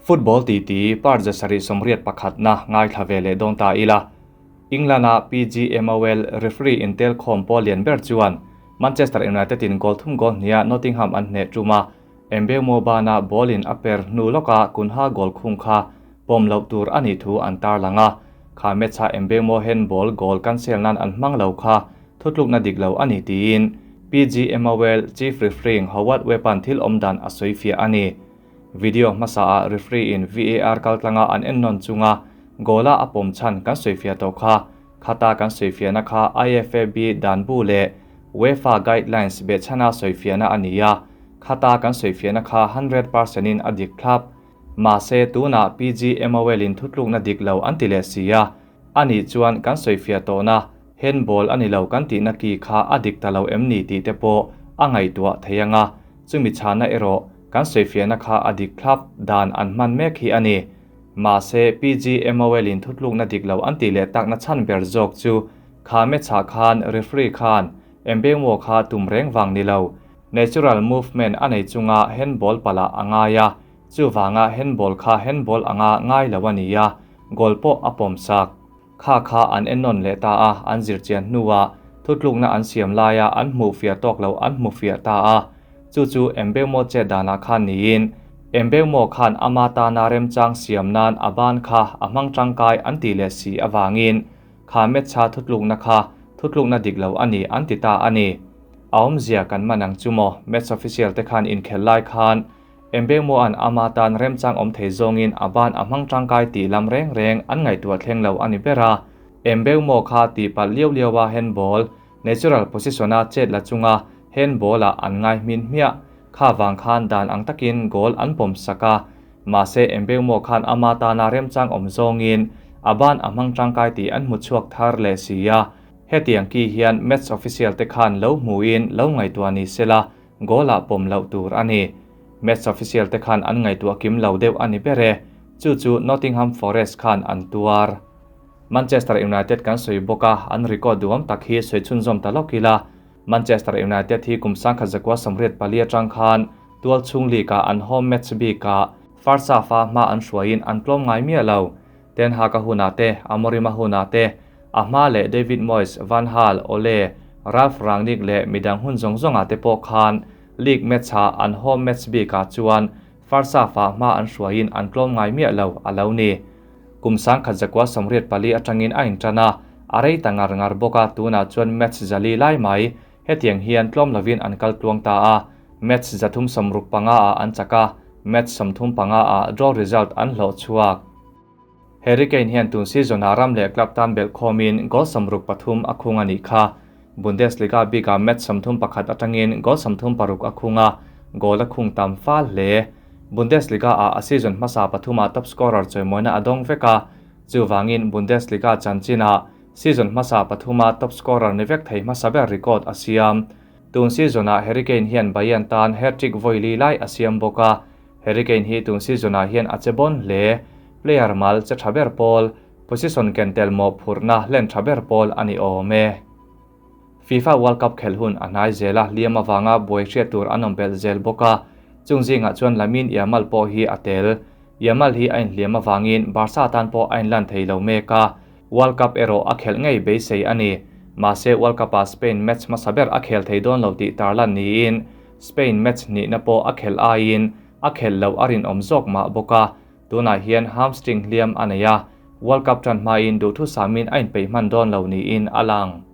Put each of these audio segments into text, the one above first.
Football titi part 781 na ngaithla ve leh dawn ta ila. England-a PGMOL referee intel khawm pawl lian ber chuan Manchester United in goal thum goal hniha Nottingham an hneh ṭuma Mbeumo bana ball in a per hnu lawka Cunha goal khung kha pawm loh tur a nih thu an tarlang a. Kha match-a Mbeumo handball goal cancel nan an hmang lo kha thutlukna dik lo a ni tiin PGMOL chief referee Howard Webb-a'n thil awm dan a sawi fiah a ni. Video hmasaah referee in VAR kaltlanga an ennawn chunga goal-a a pawm chhan kan sawi fiah tawh kha. Khata kan sawi fiahna kha IFAB dan bu leh UEFA guidelines behchhana sawi fiahna a ni a. Khata kan sawi fiahna kha 100% in a dik thlap. Mahse tunah PGMOL in thutlukna dik lo an ti leh si a. A nih chuan kan sawi fiah tawhna handball a ni lo kan tihna ki kha a dik ta lo em ni tih te pawh a ngaihtuah thei ang a. Chumi chhana erawh kan sawi fiahna kha a dik thlap dan an hman mek hi a ni. Mahse PGMOL in thutlukna dik lo an ti leh takna chhan ber zawk chu kha match-ah khan referee khan Mbeumo kha tum reng vang ni lo. Natural movement a nei chunga handball palah a ngai a, chuvanga handball kha handball anga ngai lo a ni a, goal pawh a pawm sak. Kha kha an ennawn leh ta a, an zirchian hnuah thutlukna an siam laia an hmuh fiah tawk lo an hmu fiah ta a. Chu chu Mbeumo chet danah khan niin Mbeumo khan ama tana remchang siam nan a ban kha a hmang tangkai an ti leh si avangin kha match-a thutlukna kha thutlukna dik lo a ni an ti ta a ni. A awmzia kan man ang chu maw match official te khan inkhel lai khan Mbeumo an ama tan remchang awm thei zawngin a ban a hmang tangkai tih lam reng reng an ngaihtuah thleng lo a ni ber a. Mbeumo kha tih palh liau liau a handball natural position-a chet la chunga handball-ah an ngai hmin hmiah. Kha vang khan dan ang takin goal an pawm sak a. Mahse Mbeumo khan ama tana remchang awm zawngin a ban a hmang tangkai tih an hmu chhuak thar leh si a. Hetiang ki hian match official te khan lo hmuin lo ngaihtuah ni sela goal-ah pawm loh tur a ni. Match official te khan an ngaihtuah kim lo deuh a ni ber e. Chu chu Nottingham Forest khan an tuar. Manchester United kan sawi bawk a, an record duhawm tak hi sawi chhunzawm ta lawk ila. Manchester United hi kum 1984 atang khan tual chhung league-ah an home match bikah first half-a hma an hruaiin an tlawm ngai miah lo. Ten Hag a hunah te, Amorim a hunah te, a hma leh David Moyes, Van Gaal, Ole, Ralf Rangnick leh midang hun zawng zawngah te pawh khan league match-ah an home match bikah chuan first half-ah hma an hruaiin an tlawm ngai miah lo a lo ni. Kum 1984 atangin a intan a, a rei ta ngar ngar bawk a, tunah chuan match zali lai mai hetiang hian tlawm lovin an kal tluang ta a. Match 365 ah an chak a, match 35 ah draw result an hlawh chhuak. Harry Kane hian tun season-ah ram leh club tan belh khawmin goal 63 a khung a nih kha. Bundesliga bikah match 31 atangin goal 36 a khung a, goal a khung tam fal hle. Bundesliga-ah a season hmasa pathumah top scorer chawimawina a dawng vek a, chuvangin Bundesliga chanchinah season hmasa pathuma top scorer ni vek thei hmasa ber record a siam. Tun season-ah Harry Kane hian Bayern tan hat-trick vawi li lai a siam bawk a. Harry Kane hi tun season-ah hian a che bon hle. Player mal che tha ber pawl, position ken tel mawh phurhna hlen tha ber pawl a ni awm e. FIFA World Cup khel hun a hnai zel a, liam avanga buai hriat tur an awm belh zel bawk a. Chung zingah chuan Lamine Yamal pawh hi a tel. Yamal hi a inhliam avangin Barca tan pawh a inlan thei lo mek a. World Cup erawh a khelh ngei beisei a ni. Mahse World Cup-ah Spain match hmasa ber a khel thei dawn lo tih tarlan niin Spain match nihna pawh a khelh aiin a khelh loh a rinawm zawk mah bawk a. Tunah hian hamstring hliam a nei a, World Cup tan hmain duhthu samin a inpeih hman dawn lo niin a lang.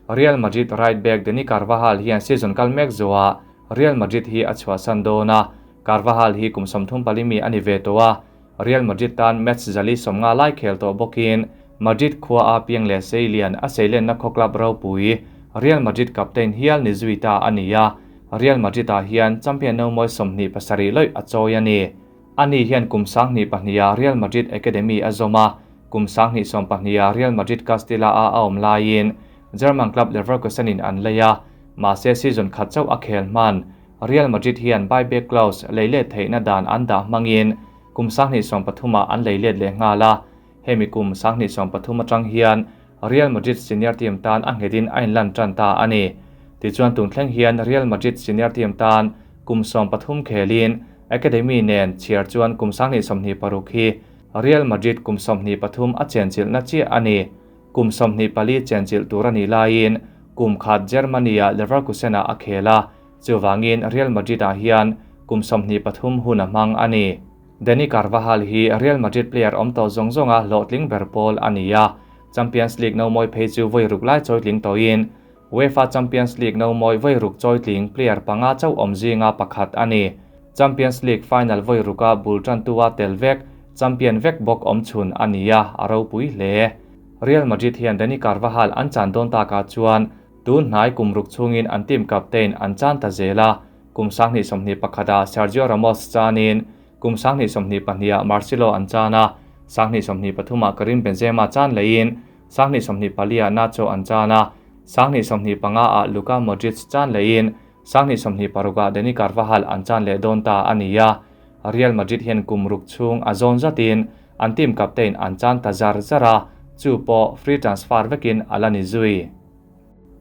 Real Madrid right back Dani Carvajal hian season kal mek zuah Real Madrid hi a chhuahsan dawn a, Carvajal hi kum 34 mi a ni ve tawh a, Real Madrid tan match zali 50 lai khel tawh bawkin Madrid khua a piang leh Seilian a seilenna khaw club ropui Real Madrid captain hial ni zui ta a ni a, Real Madrid ah hian champion no mawi 27 loih a chawi a ni. Ani hian kum 2002 ah Real Madrid Academy a zawm a, kum 2012 ah Real Madrid Castilla a a awm laiin German club Leverkusen in an lei a, mahse season khat chauh a khel hman. Real Madrid hian buyback clause leilet theihna dan an dah hmangin kum 2030 ah an leilet leh nghal a. Hemi kum 2030 atang hian Real Madrid senior team tan a nghetin a inlan tan ta a ni. Tichuan tun thleng hian Real Madrid senior team tan kum 13 khelin Academy nen chhiar chuan kum 2026 hi Real Madrid kum 23 a chenchilhna chiah a ni. Kum 24 chenchilh tur a nih laiin kum khat Germany-ah Leverkusen-ah a khel a, chuvangin Real Madrid-ah hian kum 23 hun a hmang a ni. Dani Carvajal hi Real Madrid player awm tawh zawng zawnga hlawhtling ber pawl a ni a, Champions League no mawi phei chu vawi ruk lai chawitling tawhin UEFA Champions League no mawi vawi ruk chawitling player panga chauh awm zinga pakhat a ni. Champions League final vawi ruka bul tantua tel vek, champion vek bawk awm chhun a ni a, a ropui hle. Real Madrid hian Dani Carvajal an chan dawn takah chuan tun hnai kum ruk chungin an team captain an chan ta zel a, kum 2021 ah Sergio Ramos chanin kum 2022 ah Marcelo an chan a, 2023 ah Karim Benzema chan leiin 2024 ah Nacho an chan a, 2025 ah Luka Modric chan leiin 2026 ah Dani Carvajal an chan leh dawn ta a ni a. Real Madrid hian kum ruk chung a zawn zatin an team captain an chan ta zar zar a, chu pawh free transfer vekin ala ni zui.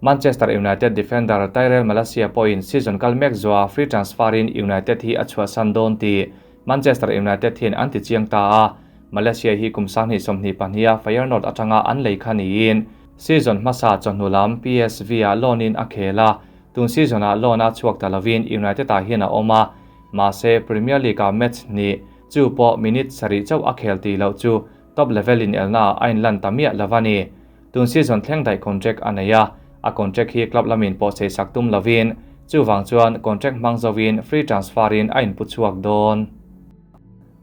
Manchester United defender Tyrell Malacia pawhin season kal mek zuwa free transfer in United hi a chhuahsan dawn ti Manchester United hian an ti chiang ta a. Malacia hi kum 2022 a Feyenoord atanga an lei kha niin season hmasa chawhnu lam PSV a loan in a khel a, tun season a loan a chhuak ta lovin United ah hian a awm a, mahse Premier League a match ni chu pawh minute sarih chauh a khel ti lo chu top level in elna a in lan ta miah lovani. Tun season thleng dai contract a nei a, a contract hi club lamin pawh sei sak tum lovin chuwang chuan contract hmang zovin free transfer in a inpu chhuak dawn.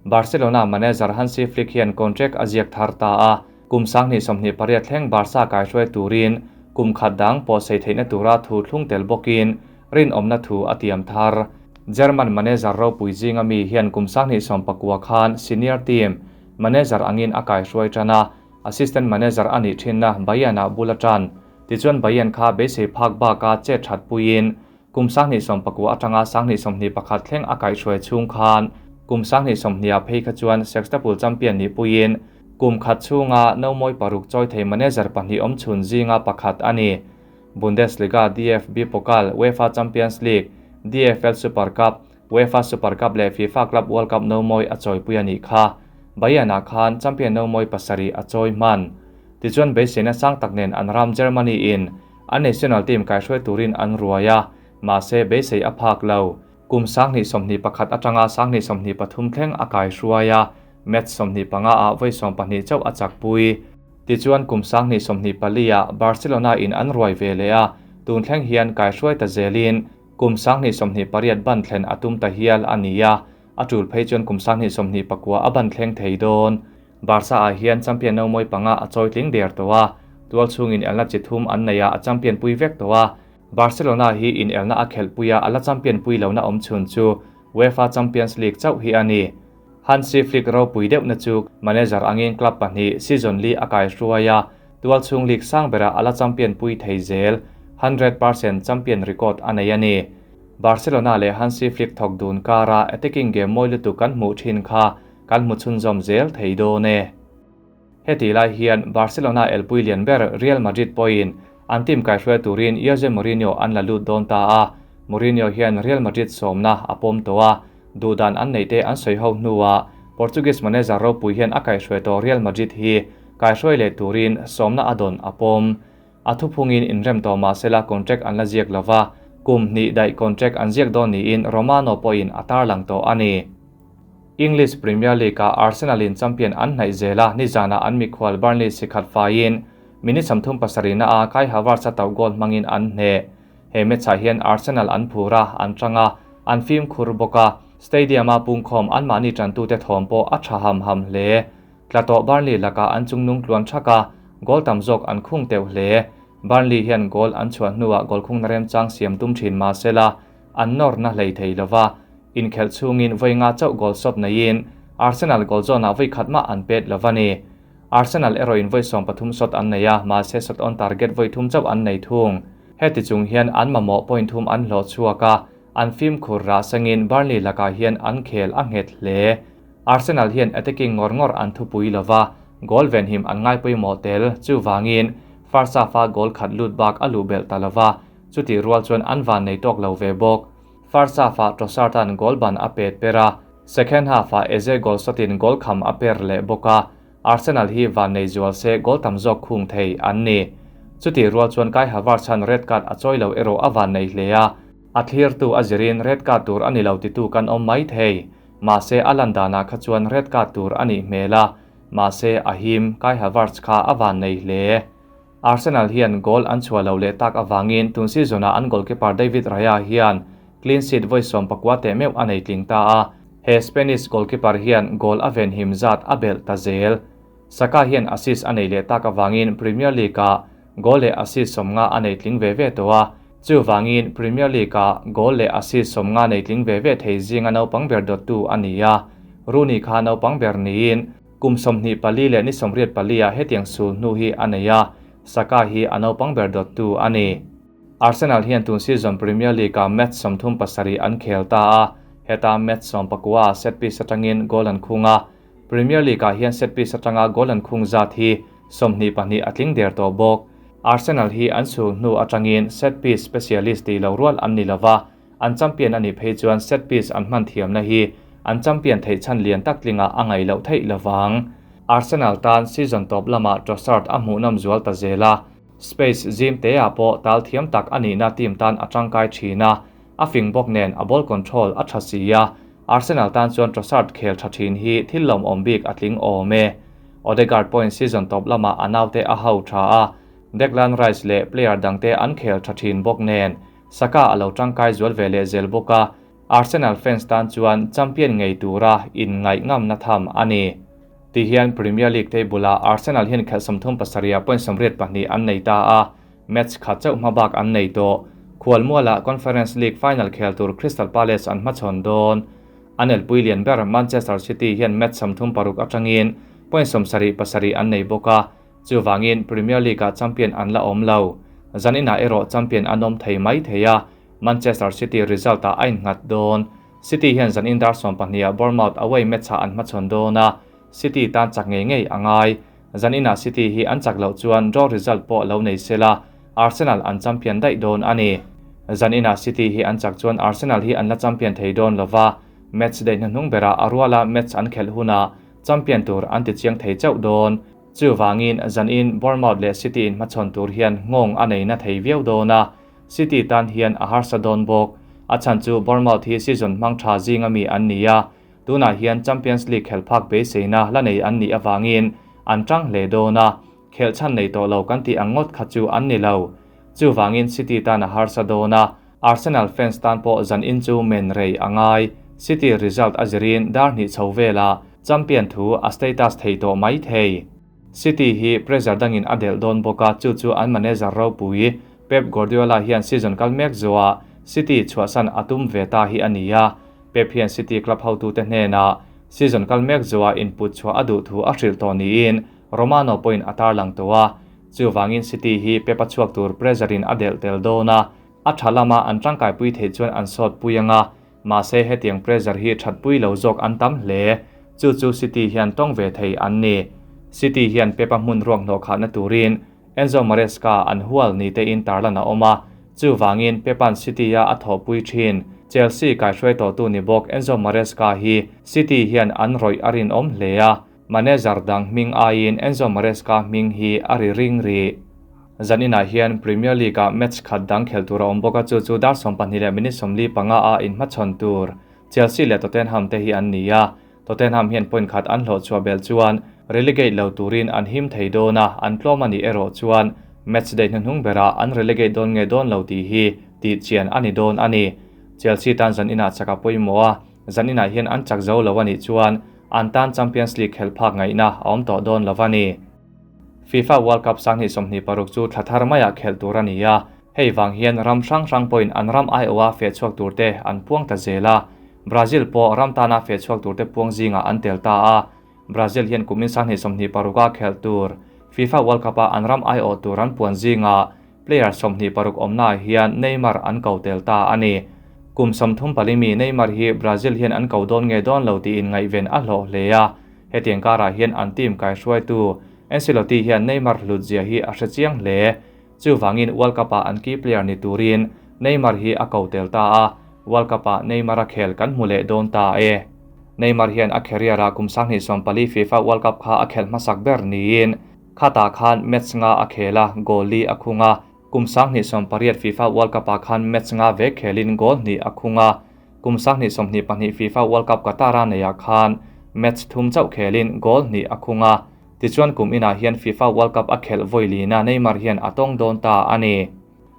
Barcelona manager Hansi Flick hian contract a ziak thar ta a, kum 2028 thleng Barca kai hruai turin kum khat dang pawh sei theihna tura thu thlung tel bawkin rin awmna thu a tiam thar. German manager ropui zinga mi hian kum 2019 khan senior team manager angin a kai hruai tana, assistant manager ani thinna Bayern a bula tan. Tichuan Bayern kha beisei phak baka che that puiin kum 2019 atanga 2021 thleng a kai hruai chung khan kum 2020 phei kha chuan sextuple champion ni puiin kum khat chunga no moi paruk choi thei manager pahnih awm chhun zinga pakhat ani. Bundesliga, DFB Pokal, UEFA Champions League, DFL Super Cup, UEFA Super Cup le FIFA Club World Cup no moi a choi pui ani kha. Bayern a khan champion no moi pasari a choi man. Tichuan beiseina sang tak nen an ram Germany in an national team kai hruai turin an ruaya, mahse beisei a phak lo. Kum 2021 atanga 2023 thleng a kai hruaia, match 25 a voi 12 chauh a chak pui. Tichuan kum 2024 a Barcelona in an ruai ve le a, tun thleng hian kai hruai ta zelin kum 2028 ban thlen atum ta hial ania, a tul phei chuan kum 2029 a ban thleng thei dawn. Barca a hian champion no moi panga a chawitling der to a, tual chungin elna chithum an neia a champion pui vek to a. Barcelona hi in elna a khel puia ala champion pui lo na awm chhun chu UEFA Champions League chauh hi ani. Hansi Flick ro pui deuh na chu manager angin club pahnih season li a kai hruaia, tual chung league sang bera ala champion pui thei zel 100% champion record anei ani. Barcelona le Hansi Flick thok dun kara attacking game moi lutu kan hmu thin kha kan hmu chhun zawm zel thei dawn e. Heti lai hian Barcelona el pui lian ber Real Madrid pawhin an team kai hruai turin Jose Mourinho an la lut dawn ta a. Mourinho hian Real Madrid sawmna a pawm tawh a, duhdan an nei te an sawi ho hnuah Portuguese manager ropui hian a kai hruai tawh Real Madrid hi kai hruai leh turin sawmna a dawn a pawm. A thuphungin inrem tawh mahsela contract an la ziak lova, kum hnih daih contract an ziak dawn niin Romano pawhin a tarlang tawh a ni. English Premier League a Arsenal in champion an hnaih zela nizana an mikhual Burnley sikhat faiin minute 37 na a Kai Havertz a tauh goal hmangin an hne. He match ah hian Arsenal an phura an tanga an fim khur bawka, stadium a pungkhawm an mahni tantu te thawm pawh a tha ham ham hle. Tlato Burnley laka an chungnung tluan thaka, goal tam zawk an khung teuh hle. Burnley hian goal an chhuah hnuah goal khung na rem chang siam tum thin mahsela an nawr na hlei thei lova, inkhelh chungin vawi nga chauh goal shot neiin Arsenal goal zone ah vawi khat mah an pet lovani. Arsenal erawhin vawi 13 shot an nei a, mahse shot on target vawi thum chauh an nei thung. Heti chung hian an mamawh point thum an hlawh chhuak a, an fim khur rah sangin Burnley lakah hian an khel a nghet hle. Arsenal hian attacking ngawr ngawr an thupui lova, goal ven him an ngai pawimawh tel chuwangin first half a goal khat lut bak a luh belh ta lova, chuti rual chuan an van nei tawk lo ve bawk. First half-ah Trossard-a'n goal ban a pet per a, second half-ah Eze goal shot-in goal kham a per leh bawk a, Arsenal hi vannei zual se goal tam zawk khung thei an ni. Chutih rual chuan Kai Havertz-a'n red card a chawi lo erawh a vannei hle a, a thlirtu a zirin red card tur a ni lo titu kan awm mai thei. Mahse a lan danah kha chuan red card tur a nih hmel a, mahse a him, Kai Havertz kha a vannei hle. Arsenal hian goal an chhuah lo leh tak avangin tun season-ah an goalkeeper David Raya hian clean sheet vawi 14 teh meuh a nei tling ta a, he Spanish goalkeeper hian goal a venhim zat a belh ta zel. Saka hian assist a nei leh tak avangin Premier League-ah goal leh assist 50 a nei tling ve ve tawh a, chuvangin Premier League-ah goal leh assist 50 nei tling ve ve thei zinga naupang ber dawttu a ni a, Rooney kha naupang ber niin Kum 24 leh ni 84 ah hetiang sul hnu hi a nei a, Saka hi a naupang ber dawttu a ni. Arsenal hian tun season Premier League-ah match 37 an khel ta a, heta match 19 ah set piece atangin goal an khung a, Premier League-ah hian set piece atanga goal an khung zat hi 22 a tling der tawh bawk. Arsenal hi an sul hnu atangin set piece specialist tih lo rual an ni lova, an champion a nih phei chuan set piece an hman thiamna hi an champion theih chhan lian tak tlingah a ngaih loh theih lovang. Arsenal tan season tawp lamah Trossard a hmuhnawm zual ta zel a, space zim teah pawh tal thiam tak a nihna team tan a tangkai thin a, a fing bawk nen a ball control a tha si a, Arsenal tan chuan Trossard khel tha thin hi thil lawmawm bik a tling awm e. Odegaard pawhin season tawp lamah a naute a ho tha a, Declan Rice leh player dangte an khel tha thin bawk nen Saka a lo tangkai zual ve leh zel bawk a, Arsenal fans tan chuan champion ngei tura inngaih ngamna tham a ni. Ti hian Premier League table-ah Arsenal hian khelh 37 ah point 82 an nei ta a, match khat chauh hma bak an nei tawh. Khualmualah Conference League final khel tur Crystal Palace an hmachhawn dawn. An elpui lian ber Manchester City hian match 36 atangin point 77 an nei bawk a, chuvangin Premier League-ah champion an la awm lo. Zaninah erawh champion an awm thei mai thei a, Manchester City result-ah a innghat dawn. City hian zanin dar 12 ah Bournemouth away match-ah an hmachhawn dawn a, City tan chak ngei ngei a ngai. Zaninah City hi an chak loh chuan draw result pawh lo nei sela, Arsenal an champion daih dawn a ni. Zaninah City hi an chak chuan Arsenal hi an la champion thei dawn lova, match daih hnuhnung berah a ruala match an khelh hunah champion tur an ti chiang thei chauh dawn. Chuvangin zanin Bournemouth leh City in hmachhawn tur hian nghawng a nei na thei viau dawn a, City tan hian a harsa dawn bawk. A chhan chu Bournemouth hi season hmang tha zinga mi an ni a, tunah hian Champions League khelh phak beiseina la nei an nih avangin an tang hle dawn a, khelh chhan nei tawh lo kan tih ang ngawt kha chu an ni lo. Chuvangin City tan a harsa dawn a, Arsenal fans tan pawh zanin chu men rei a ngai. City result a zirin dar hnih chho velah champion thu a status thei tawh mai thei. City hi pressure dangin a delh dawn bawk a, chu chu an manager ropui Pep Guardiola hian season kal mek zawhah City chhuahsan a tum ve ta hi a ni a. Pep hian City club hotute hnenah season kal mek zawhah input chhuah a duh thu a hrilh tawh niin Romano pawhin a tarlang tawh a. Chuvangin City hi Pep a chhuak tur pressure in a delh tel dawn a, a tha lama an tangkaipui theih chuan an sawt pui ang a, mahse hetiang pressure hi thatpui lo zawk an tam hle. Chu chu City hian tawng ve thei an ni. City hian Pep a hmun ruak hnawh khahna turin Enzo Maresca an hual ni tein tarlan a awm a, chuvangin Pep-a'n City-a a thawhpui thin. Chelsea kaihruai tawhtu ni bawk Enzo Maresca hi City hian an rawih a rinawm hle a, manager dang hming aiin Enzo Maresca hming hi a ri ring rih. Zaninah hian Premier League-ah match khat dang khel tur a awm bawk a, chu chu dar 12 leh minute 45 a inhmachhawn tur Chelsea leh Tottenham te hi an ni a, Tottenham hian point khat an hlawh chhuah belh chuan relegate lo turin an him thei dawn a, an tlawm a nih erawh chuan match day hnuhnung berah an relegate dawn nge dawn lo tih hi tih chian a ni dawn a ni. Chelsea tan zaninah chak a pawimawh a, zaninah hian an chak zo lo a nih chuan an tan Champions League khelh phak ngaihna a awm tawh dawn lo a ni. FIFA World Cup 2026 chu thla thar maiah khelh tur a ni a, hei vang hian ram hrang hrang pawhin an ram aiawha feh chhuak turte an puang ta zel a, Brazil pawh ram tana feh chhuak turte puang zingah an tel ta a, Brazil hian kumin 2026 a khelh tur FIFA World Cup-a an ram aiawh tur an puan zingah player 26 awmnaah hian Neymar an ko tel ta a ni. Kum 34 mi Neymar hi Brazil hian an ko dawn nge dawn lo tiin ngaihven a hlawh hle a, hetiang karah hian an team kaihruaitu Ancelotti hian Neymar hlut zia hi a hre chiang hle. Chuvangin World Cup-ah an key player ni turin Neymar hi a ko tel ta a, World Cup-ah Neymar a khel kan hmu leh dawn ta e. Neymar hian a career-ah kum 2014 FIFA World Cup kha a khelh hmasak ber niin khatah khan match nga a khel a, goal li a khung a. Kum 2018 FIFA World Cup-ah khan match nga vek khelin goal hnih a khung a. Kum 2022 FIFA World Cup Qatar-a neihah khan match thum chauh khelin goal hnih a khung a. Tichuan kum inah hian FIFA World Cup a khelh vawi lina Neymar hian a tawng dawn ta a ni.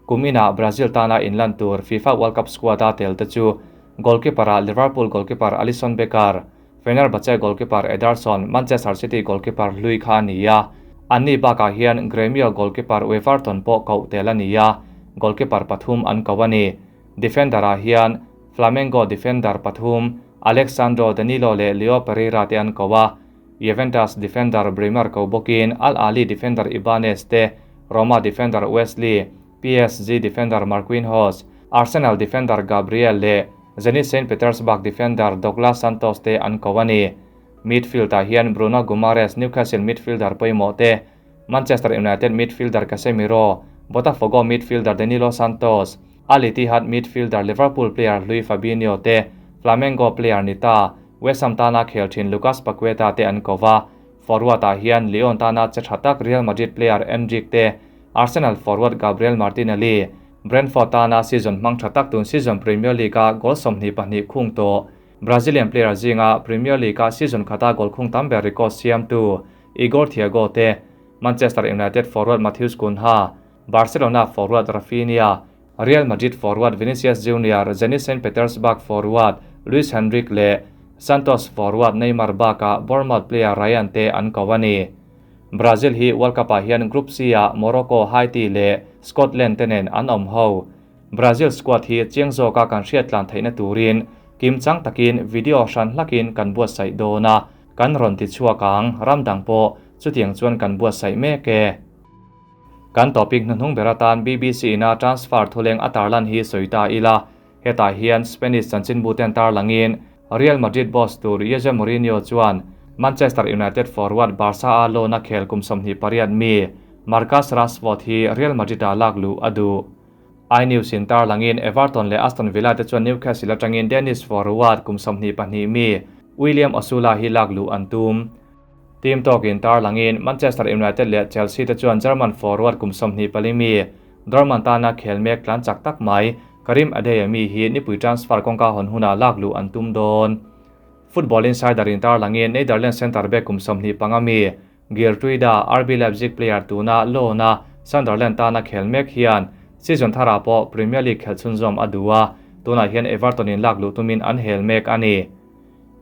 Kum inah Brazil tana inlan tur FIFA World Cup squad-a tel te chu goalkeeper-ah Liverpool goalkeeper Alisson Becker, Fenerbahce goalkeeper Ederson, Manchester City goalkeeper hlui kha a ni a. Anni bakah hian Gremio goalkeeper Weverton pawh koh tel a ni a, goalkeeper pathum an ko a ni. Defender-ah hian Flamengo defender pathum Alexandro, Danilo leh Leo Pereira te an ko a. Juventus defender Bremer ko bawkin Al Ahly defender Ibanez te, Roma defender Wesley, PSG defender Marquinhos, Arsenal defender Gabriel leh Zenit Saint Petersburg defender Douglas Santos te an ko a ni. Midfield-ah hian Bruno Guimaraes, Newcastle midfielder pawimawh te, Manchester United midfielder Casemiro, Botafogo midfielder Danilo Santos, Al Ittihad midfielder Liverpool player hlui Fabinho te, Flamengo player ni ta, West Ham tana khel thin Lucas Paqueta te an ko va. Forward-ah hian Lyon tana che tha tak Real Madrid player Endrick te, Arsenal forward Gabriel Martinelli, Brentford tana season hmang tha tak tun season Premier League-a goal 22 khung tawh Brazilian player zinga Premier League-a season khata goal khung tam ber record siamtu Igor Thiago te, Manchester United forward Matheus Cunha, Barcelona forward Raphinha, Real Madrid forward Vinicius Junior, Zenit Saint Petersburg forward Luis Henrique leh Santos forward Neymar bakah Bournemouth player Ryan te an ko a ni. Brazil hi World Cup-ah hian Group C-ah Morocco, Haiti leh Scotland te nen an awm ho. Brazil squad hi chiang zawka kan hriat tlan theihna turin kim chang takin video hran hlakin kan buatsaih dawn a, kan rawn ti chhuak ang, ram dang pawh chutiang chuan kan buatsaih mek e. Kan topic hnuhnung ber atan BBC ina transfer thuleng a tarlan hi sawi ta ila, hetah hian Spanish chanchinbu ten tarlangin Real Madrid boss tur Jose Mourinho chuan Manchester United forward Barca a loan a khel kum 28 mi Marcus Rashford hi Real Madrid ah lak luh a duh. iNews in tarlangin Everton leh Aston Villa te chuan Newcastle atangin Danish forward kum 22 mi William Osula hi lak luh an tum. Team Talk in tarlangin Manchester United leh Chelsea te chuan German forward kum 24 mi Dortmund tana khel mek tlan chak tak mai Karim Adeyemi hi nipui transfer kawngka hawn hunah lak luh an tum dawn. Football Insider in tarlangin Netherlands centre back kum 25 mi Geertruida, RB Leipzig player tuna loan a Sunderland tana khel mek hian season thara pawh Premier League khel chhunzawm a duh a, tunah hian Everton in lak luh tumin an hel mek a ni.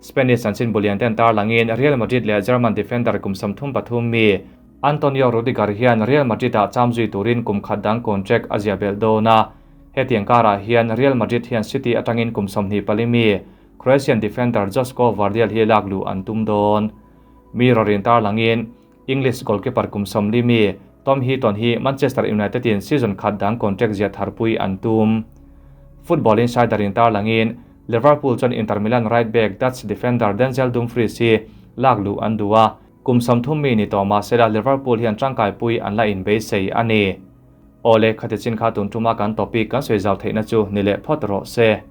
Spanish chanchin bulian ten tarlangin Real Madrid leh German defender kum 33 mi Antonio Rudiger hian Real Madrid ah chamzui turin kum khat dang contract a zia bel dawn a. Hetiang karah hian Real Madrid hian City atangin kum 24 mi Croatian defender Josko Gvardiol hi lak luh an tum dawn. Mirror in tarlangin English goalkeeper kum 40 mi Tom Heaton hi Manchester United in season khat dang contract zia tharpui an tum. Football Insider in tarlangin Liverpool chuan Inter Milan right back Dutch defender Denzel Dumfries hi lak luh an duh a, kum 30 mi ni tawh mahsela Liverpool hian tangkai pui an la in beisei a ni. Awle khati chin kha tun tuma kan topic kan sawi zau theihna chu ni leh phawt rawh se.